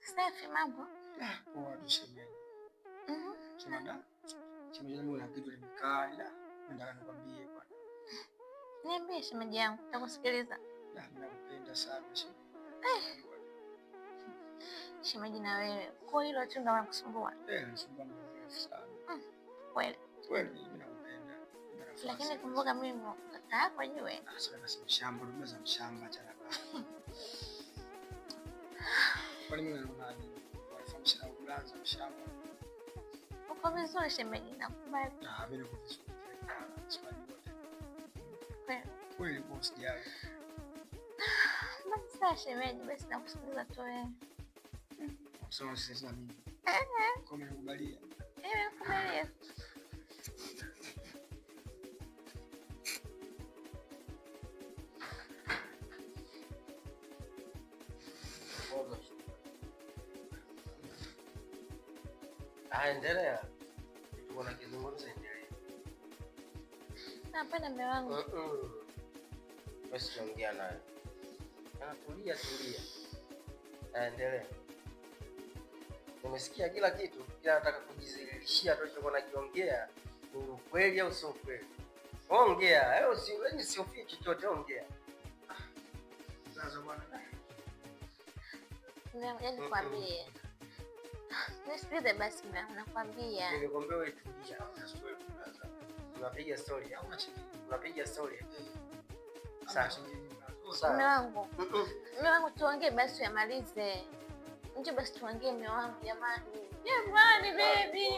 Safi, mambo. Ah, poa tu shemeji. Sema shemeji yangu na kitu limekaa ila nataka nikwambie bwana. Niambie shemeji yangu, nakusikiliza. Ah, mimi nakupenda sana shemeji. Eh. Shemeji na wewe. Kwa hilo tu ndo nakusumbua. Eh, nisumbua muda mrefu sana. Kweli. Kweli mimi nakupenda. Lakini kumbuka mimi kaka yako jue. Ah, sasa basi mshamba, ndugu za mshamba acha na. Kwani mimi naona nini? Walifahamsha na ulaza mshamba. Uko vizuri shemeji, nakubali. Ah, mimi niko vizuri. Sijui Kweli. Kweli kwa usijali. Basi sawa shemeji, basi nakusikiliza tu wewe. Sasa sisi na mimi. Kwa umenikubalia. Eh, nimekubalia. Ah, endelea. Tuko na kizungumzo, endelea. Hapana mume wangu. Wewe siongea naye. Ah, tulia tulia. Ah, endelea. Nimesikia kila kitu, kila nataka kujizilishia tu nilichokuwa nakiongea ni ukweli au sio ukweli. Ongea, wewe wewe usiofie chochote, ongea. Sasa bwana. Mume wangu, yaani nikwambie. Nisikilize basi mume wangu, nakwambia. Nilikwambia wewe tulia. Unapiga story au unapiga story? Sawa. Sawa. Mume wangu. Mume wangu tuongee basi uyamalize. Njoo basi tuongee mume wangu jamani. Jamani baby.